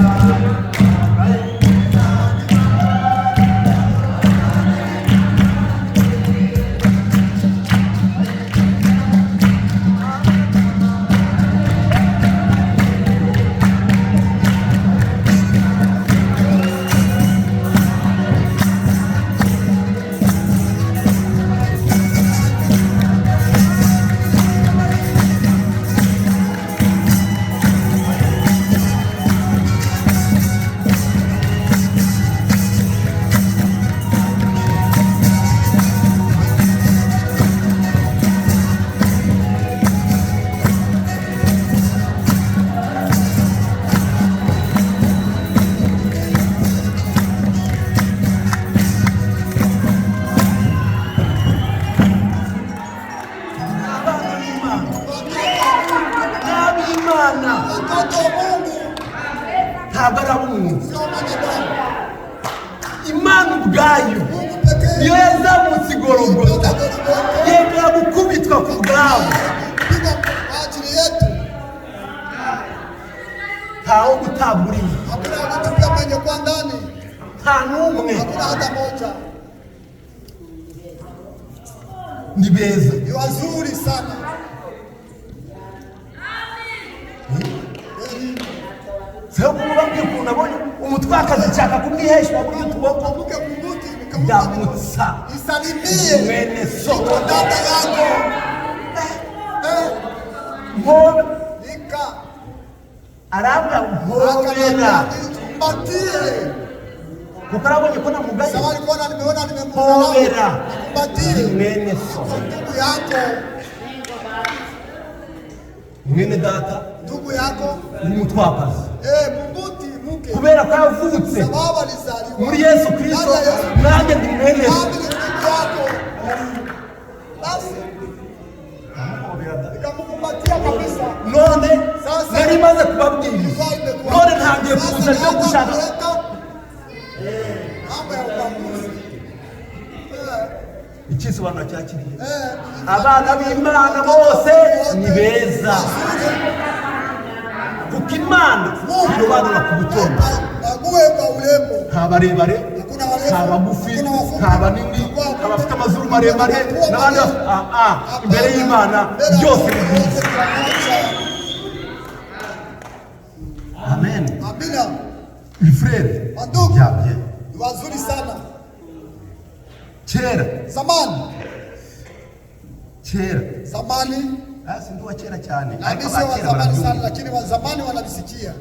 Abana b'Imana, n'ab'Imana. Watoto wa Mungu Ntabwo ari ab'umuntu. sio wanadamu. Imana ubwayo Mungu pekee niyo yazamutse igorogota, yemera gukubitwa ku bwabo. Kupigwa kwa ajili yetu. Ntawo gutabwa urimo. Hakuna mtu pia mwenye kuwa ndani, Nta n'umwe. hakuna hata moja. Ni beza. Ni wazuri sana. Kweli. Seho kuba babwiye ukuntu nabonye umutwakazi nshaka kumwihesha buryo utuboko. Kumbuke kumbuki Ndamutsa. Nisalimie. Mwene so. Niko dada yako. Eh, Nkobe nika arambwira nkobera. Nikumbatie. Kuko arabonye ko namugaye. Sawa, alikuwa nimeona nimemdharau. Nkobera. Nikumbatie. Mwene so. Ndugu yako, Mwene data ndugu yako. w'umutwakazi. Eh, mumbuti mke. Kubera ko yavutse Sababu alizaliwa muri Yesu Kristo, Ndani ya Yesu. nanjye ndi mwene Yesu. Nami ni ndugu yako. Basi nikamkumbatia kabisa. None Sasa- nari maze kubabwiriza, none ntangiye kuza Sasa byo gushaka kuleta mambo ya ubaguzi. Ikisobanuro cya kiriya. Eh, Abana b'Imana bose ni beza, kuko Imana irobanura ku butoni. Bague kwa urembo. Nta barebare, Hakuna warefu, nta bagufi, hakuna wafupi, nta banini, nta bafite amazuru maremare n'abandi ah, ah, imbere y'Imana byose ni byiza. Amen. Amina. Ifrere Wandugu. byabye Ni wazuri sana. Kera. Zamani, Kera. zamani Ah, si ndi uwa kera cyane, na ariko mimi sio wa abakera zamani sana, barabyumva. lakini wa zamani wanavisikia.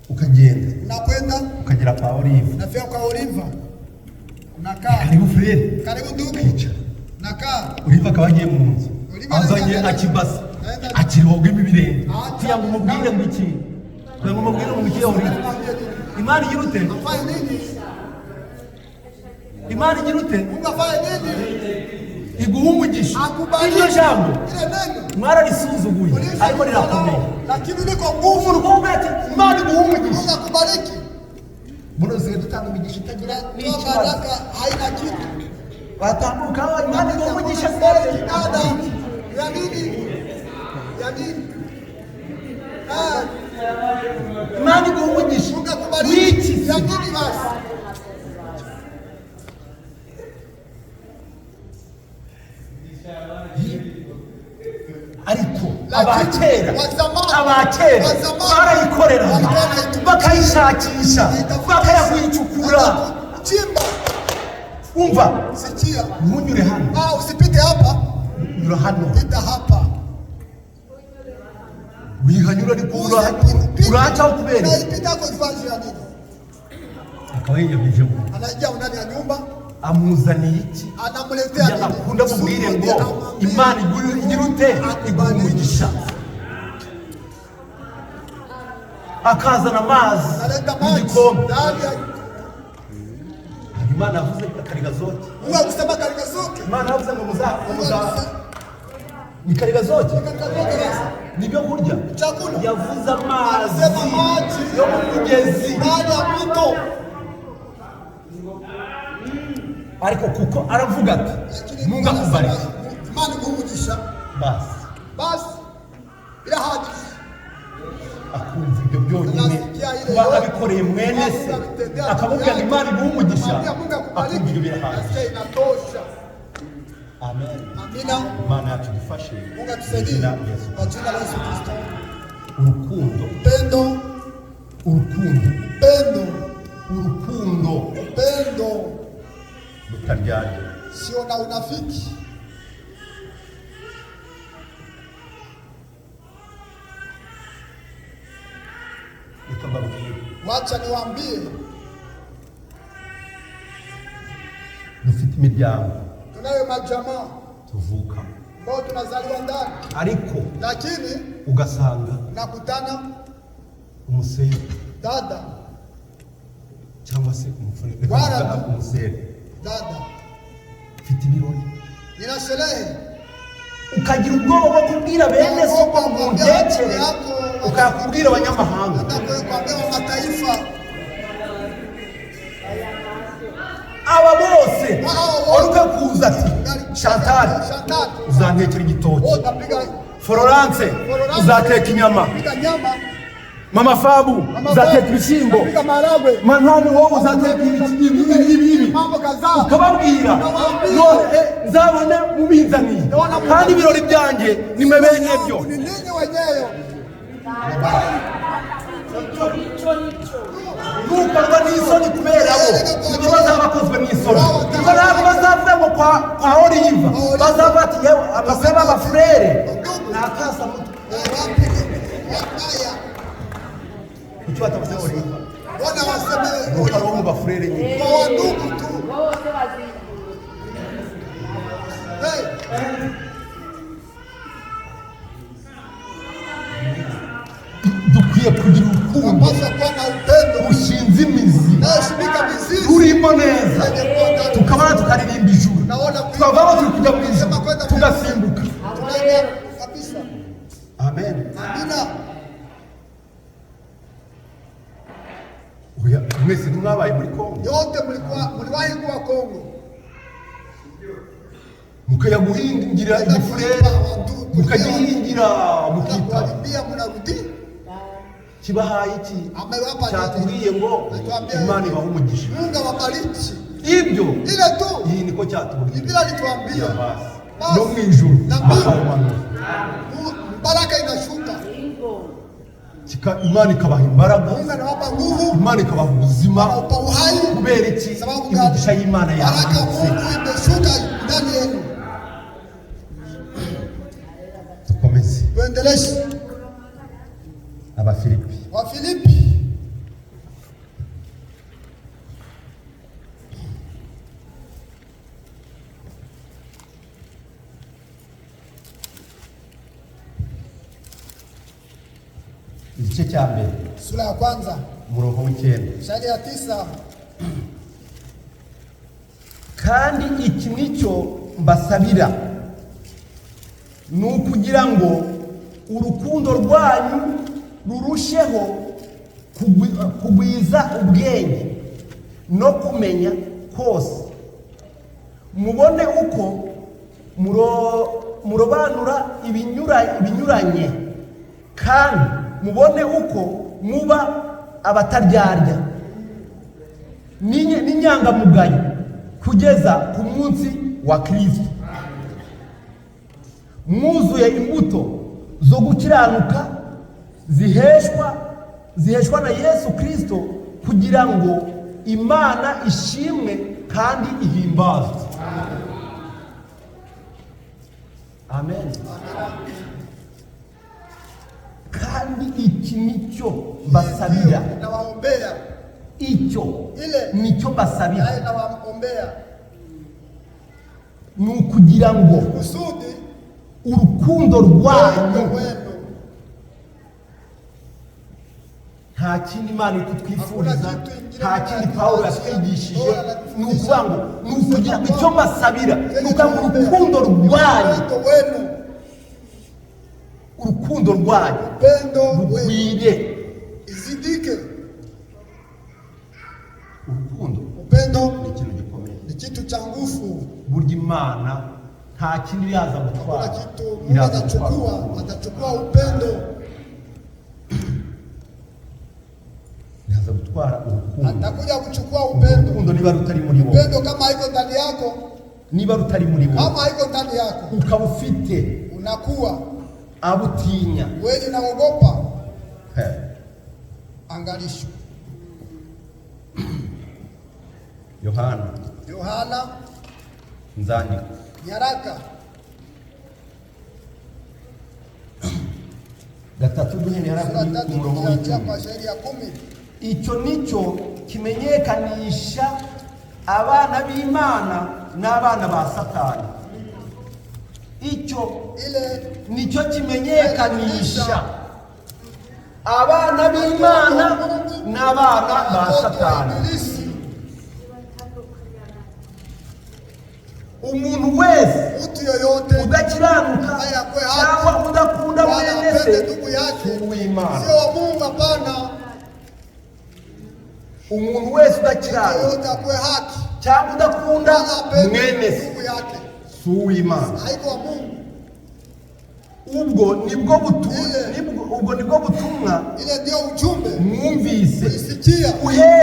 Ukagenda Unakwenda ukagera kwa Olive. unafika kwa Oliva, unakaa. Karibu frere. Karibu ndugu, Ukicara. nakaa. Olive akaba agiye mu nzu Oliva azanye anakaa. akibasa. Akirogemo ibirenge kugira ngo umubwire ngo iki, kugira ngo umubwire ngo iki uri Imana igira ute? Afanye nini? Imana igira ute? Mungu afanye nini? Iguha umugisha. Akubariki. Iryo jambo Ile neno mwararisuzuguye, ariko rirakomeye. Lakini liko nguvu. Umuntu kumubwira ati Imana iguha umugisha, Mungu akubariki. muno dusigaye dutanga imigisha itagira Toa n'ikibazo. baraka haina kitu. Batambuka, Imana iguha umugisha. Bariki dada. Ya nini? Ya nini? Ah, Imana iguha umugisha Mungu akubariki. w'iki? Ya nini basi? Ariko abakera, Wazamani. abakera Wazamani. barayikoreraga, Walikuwa wanaitumia. bakayishakisha, bakayakuyicukura. Chimba. Umva, Sikia. ntunyure hano, Ah, usipite hapa, nyura hano. pita hapa. Wihanyura, ariko Usipite. uracaho kubera iki? Unaipita hapo kwa ya nini? Akaba yiyamije ngo Anaingia ndani ya nyumba, amuzaniye iki? anamletea Kugira ngo nini? akunde amubwire ngo Amwambie, Imana igira ute? Iguha umugisha. Akazana amazi Analeta mu maji gikombe. ndani ya Imana yavuze karigazoke. Mungu akusema karigazoke. Imana yavuze ngo muza Mungu muza akusema ni karigazoke, karigazoke basi. nibyo kurya. Chakula. Yavuze amazi Alisema maji yo mu mugezi, ndani ya mto. Ariko kuko aravuga ati Lakini Mungu akubariki, Imana iguhe umugisha. basi Basi birahagije. Akumva ibyo byonyine, Anasikia ile kuba yote. abikoreye mwene se, Mungu abitendea akamubwira ngo Imana iguhe umugisha, Mwambia Mungu akumva ibyo akubariki. birahagije. Nasikia inatosha. Amen. Amina. Imana yacu idufashe Mungu mu atusaidie izina rya Yesu. kwa jina la Yesu Kristo. Urukundo, Upendo, urukundo, upendo, urukundo upendo rutaryarya. sio na unafiki. Reka mbabwire, Wacha niwaambie, dufite imiryango tunayo majamaa tuvuka, ambao tunazaliwa ndani, ariko lakini ugasanga nakutana umusere dada cyangwa se umufure, reka Wara- mvuge umusere, dada, mfite ibirori, nina sherehe, ukagira ubwoba bwo kubwira bene so ngo muntekere, ukakubwira abanyamahanga. hata kuambia wa mataifa. Aba bose wari ukwiye kuza ati Chantal, Chantal, uzantekera igitoki. wewe utapiga Florence, uzateka inyama. piga nyama, Mama Fabu, Mama uzateka Fabu, ibishyimbo. utapiga maharagwe, Manani, wowe uzateka ibi ibi ibi ibi. mambo kadhaa. Ukababwira none nzabone mubinzaniye, kandi ibirori byanjye nimwe bene byo. Ni ninyi wenyewe. Nukorwa n'isoni kubera bo, nibo bazaba bakozwe n'isoni, kuko ntabwo bazavuga ngo kwa Oliva, bazavuga ati yewe abasore b'abafurere ni akasamutwe. Wapi wabaya? Kuki batavuze Oliva? Mbona waseme Nuko ari uwo mu bafurere nyine. kwa wandugu tu? Bose bazi. Hey, Dukwiye kugira urukundo tunapaswa kuwa na upendo rushinze imizi, unaoshimika mizizi rurimo neza, yenye kuwa ndani. tukabona tukaririmba ijuru, tukavamo turi kujya mu ijuru, tugasimbuka. Tunaenda kabisa. Amen. Amina. Oya, mwese ntimwabaye muri Kongo? Yote mlikuwa mliwahi kuwa Kongo, Mukajya guhingira igifurere, mukagihingira, mukita kuharibia, mnarudi kibahaye iki? amewapa nini? Cyatubwiye ngo Atuambia Imana ibaha umugisha. Mungu awabariki. Ibyo Ile tu iyi niko cyatubwiye. Biblia alituambia Basi. Basi. No mu ijuru Na mbingu. bakawumanura. Baraka inashuka, Imana ikabaha imbaraga, Mungu anawapa nguvu, Imana ikabaha ubuzima. anawapa uhai. Kubera iki? Sababu gani? Imigisha y'Imana Baraka ya yamanutse. Mungu imeshuka ndani yenu. Dukomeze. Tuendeleshe. Abafilipi. Wafilipi. Igice cya mbere, Sura ya kwanza, umurongo w'icyenda. Shairi ya 9. Kandi iki nicyo mbasabira, ni ukugira ngo urukundo rwanyu rurusheho kugwiza ubwenge no kumenya kose, mubone uko murobanura ibinyuranye, kandi mubone uko muba abataryarya n'inyangamugayo kugeza ku munsi wa Kristo, mwuzuye imbuto zo gukiranuka ziheshwa na Yesu Kristo, kugira ngo Imana ishimwe kandi ihimbazwe. Amen. Kandi iki nicyo mbasabira. Ndiyo, nawaombea. Icyo Ile nicyo mbasabira, naye nawaombea, ni ukugira ngo kusudi urukundo rwanyu, upendo wenu. Nta kindi Imana iri kutwifuriza, Hakuna kitu ingine nta kindi Imana Pawulo inatuachia. yatwigishije, Paulo anatufundisha. ni ukuvuga ngo ni ukugira ngo icyo mbasabira ni ukugira ngo urukundo rwanyu, Upendo wenu, urukundo rwanyu upendo wenu rugwire. Izidike. Urukundo Upendo ni ikintu gikomeye. Ni kitu cha nguvu. Burya Imana nta kindi iraza Hakuna gutwara, kitu Mungu iraza gutwara atachukua, urukundo. atachukua upendo. Iraza gutwara urukundo. Atakuja kuchukua upendo. Urukundo niba rutari muri wowe, Upendo kama haiko ndani yako, niba rutari muri wowe, kama haiko ndani yako, ukaba ufite unakuwa abo utinya, wewe unaogopa. He. Angalisho. Yohana, Yohana, inzandiko, nyaraka 3 duhereye sura kuri 3 umurongo tukianzia w'icumi. kwa shairi ya 10. Icyo nicyo kimenyekanisha abana b'Imana n'abana ba Satani. Icyo Ile nicyo kimenyekanisha abana b'Imana n'abana ba watoto wa Satani. Ibilisi. Umuntu wese Mtu yoyote udakiranuka cyangwa udakunda wala mwene apende se ndugu yake si uw'Imana. sio wa Mungu, hapana. Umuntu wese Mtu udakiranuka yoyote akuwe haki cyangwa udakunda wala apende mwene se ndugu yake si uw'Imana. haiko wa Mungu. Ubwo nibwo butumwa, ubwo nibwo butumwa Ile ndio ujumbe mwumvise ulisikia uhereye